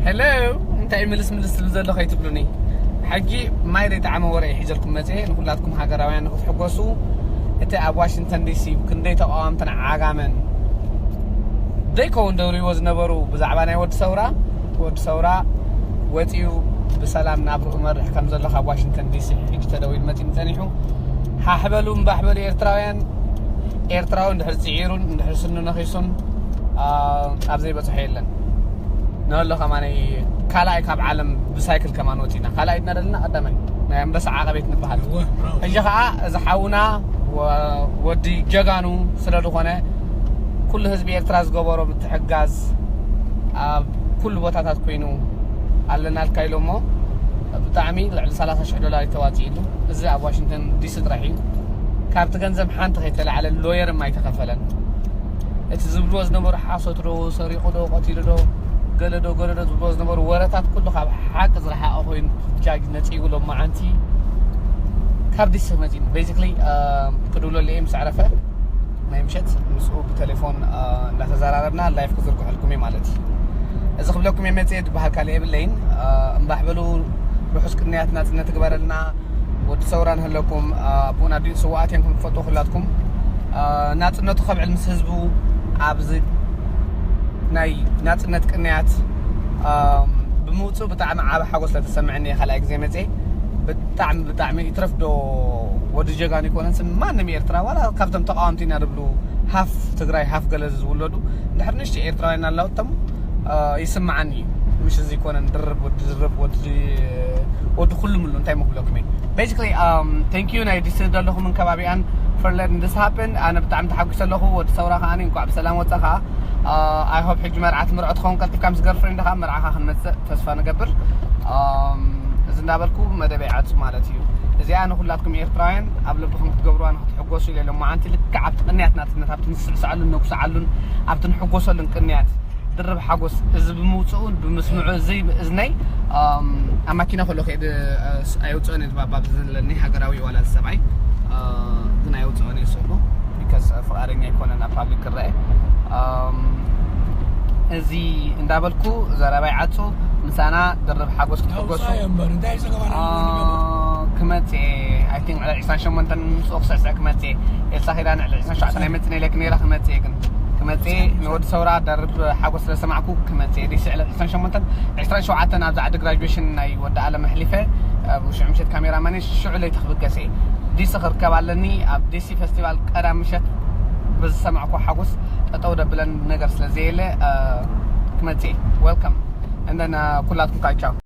ሄሎ፣ እንታይ ምልስ ምልስ ትብል ዘሎ ከይትብሉኒ። ሕጂ ማይ ዘይጠዓመ ወረ እዩ ሒዘልኩም መፅኤ። ንኩላትኩም ሃገራውያን ንክትሕጎሱ፣ እቲ ኣብ ዋሽንግተን ዲሲ ክንደይ ተቃዋምትን ዓጋመን ዘይከውን ደብርዎ ዝነበሩ ብዛዕባ ናይ ወዲ ሰውራ፣ ወዲ ሰውራ ወፂኡ ብሰላም ናብርኡ መርሕ ከም ዘሎ ካብ ዋሽንግተን ዲሲ ሕጂ ተደዊሉ መፂኡ ጸኒሑ። ሓሕበሉ እምባሕበሉ ኤርትራውያን። ኤርትራዊ እንድሕር ፅዒሩን እንድሕር ስኑ ነኺሱን፣ ኣብ ዘይበፅሖ የለን። ንህሎ ከማነይ ካልኣይ ካብ ዓለም ብሳይክል ከማን ወፂና ካልኣይ ድና ደለና ቀዳማይ ናይ ኣንበሳ ዓቐቤት ንበሃል። ሕጂ ከዓ እዚ ሓውና ወዲ ጀጋኑ ስለ ዝኾነ ኩሉ ህዝቢ ኤርትራ ዝገበሮ ምትሕጋዝ ኣብ ኩሉ ቦታታት ኮይኑ ኣለናልካ ኢሎሞ። ብጣዕሚ ልዕሊ ሰላሳ ሽሕ ዶላር ተዋፂእሉ። እዚ ኣብ ዋሽንግተን ዲሲ ጥራሕ እዩ። ካብቲ ገንዘብ ሓንቲ ከይተላዕለ ሎየርም ኣይተኸፈለን። እቲ ዝብልዎ ዝነበሩ ሓሶት ዶ ሰሪቑ ዶ ቀቲሉ ዶ ገለ ዶ ገለ ዶ ዝብልዎ ዝነበሩ ወረታት ኩሉ ካብ ሓቂ ዝረሓቐ ኮይኑ ጃጅ ነፂጉ ሎማዓንቲ ካብ ዲሲ መፂኡ። ቤዚክሊ ክድውለሉ እየ ምስ ዕረፈ ናይ ምሸት ምስኡ ብቴሌፎን እንዳተዘራረብና ላይፍ ክዝርግሐልኩም እየ ማለት እዩ። እዚ ክብለኩም እየ መፅየ ዝበሃል ካልእ የብለይን። እምባሕ በሉ፣ ርሑስ ቅንያት ናፅነት ትግበረልና። ወዲ ሰውራ ንህለኩም ኣቦና ኣዲኡ ስዋኣት እዮም ከም ትፈልጡ ኩላትኩም። ናፅነቱ ከብዕል ምስ ህዝቡ ኣብዚ ናይ ናፅነት ቅንያት ብምውፅኡ ብጣዕሚ ዓብ ሓጎስ ለተሰምዐኒ እየ። ካልኣይ ግዜ መፅየ ብጣዕሚ ብጣዕሚ ይትረፍ ዶ ወዲ ጀጋኑ ይኮነን ስም ማንም ኤርትራ ዋላ ካብቶም ተቃወምቲ ኢና ዝብሉ ሃፍ ትግራይ ሃፍ ገለ ዝውለዱ እንድሕር ንእሽተይ ኤርትራውያን ኣለውቶም ይስምዓኒ እዩ። ምሽ እዚ ይኮነን ድርብ ወዲ ድርብ ወዲ ወዲ ኩሉ ምሉ እንታይ ምክብለኩም እየ። Basically thank you ናይ ዲሲ ዘለኹምን ከባቢኣን for letting this happen። ኣነ ብጣዕሚ ተሓጒሰ ኣለኹ። ወዲ ሰውራ ከዓኒ እንኳዕ ብሰላም ወፀኻ። I hope ሕጂ መርዓ ትምርዖ ትኸውን ቀልጢፍካ ምስ ገርፍሬንድኻ መርዓኻ ክንመፅእ ተስፋ ንገብር። እዚ እንዳበልኩ መደበይ ዓፁ ማለት እዩ። እዚኣ ንኩላትኩም ኤርትራውያን ኣብ ልብኹም ክትገብርዋ ንክትሕጎሱ ኢለ ሎማዓንቲ ልክዕ ኣብቲ ቅንያት ናፅነት ኣብቲ ንስዕስዓሉን ነጉስዓሉን ኣብቲ ንሕጎሰሉን ቅንያት ድርብ ሓጎስ እዚ ብምውፅኡ ብምስምዑ እዚ እዝነይ ኣብ ማኪና ከሎ ከይድ ኣየውፅኦን እየ ባባ ዘለኒ ሃገራዊ ዋላ ሰብኣይ ግን ኣየውፅኦን እየ ስእሉ because ፍቓደኛ ኣይኮነን ኣብ ፓብሊክ ክረአ። እዚ እንዳበልኩ ዘረባይ ዓፁ። ምሳና ድርብ ሓጎስ ክትሕጎሱ ክመፅእ እየ። I think ዕለት ዕስራን ሸሞንተን ምስኡ ክስዕስዕ ክመፅእ እየ። ኤልሳ ኪዳነ ዕለት ዕስራን ሸውዓተን ኣይመፅእን ኢለኪ ነይረ ክመፅእ እየ ግን ክመፅእ እየ። ንወዲ ሰውራ ደርብ ሓጎስ ስለ ሰማዕኩ ክመፅእ እየ። ዲሲ ዕለት ዕስራን ሸሞንተን ዕስራን ሸውዓተን ኣብዚ ዓዲ ግራጁዌሽን ናይ ወዲ ኣለም ኣሕሊፈ ብሽዑ ምሸት ካሜራ ማን ሽዑ ለይቲ ክብገስ እየ። ዲሲ ክርከብ ኣለኒ ኣብ ዲሲ ፌስቲቫል ቀዳም ምሸት ብዝሰማዕኩ ሓጎስ ጠጠው ደብለን ነገር ስለ ዘየለ ክመፅእ እየ። Welcome and then ኩላትኩም ካቻው።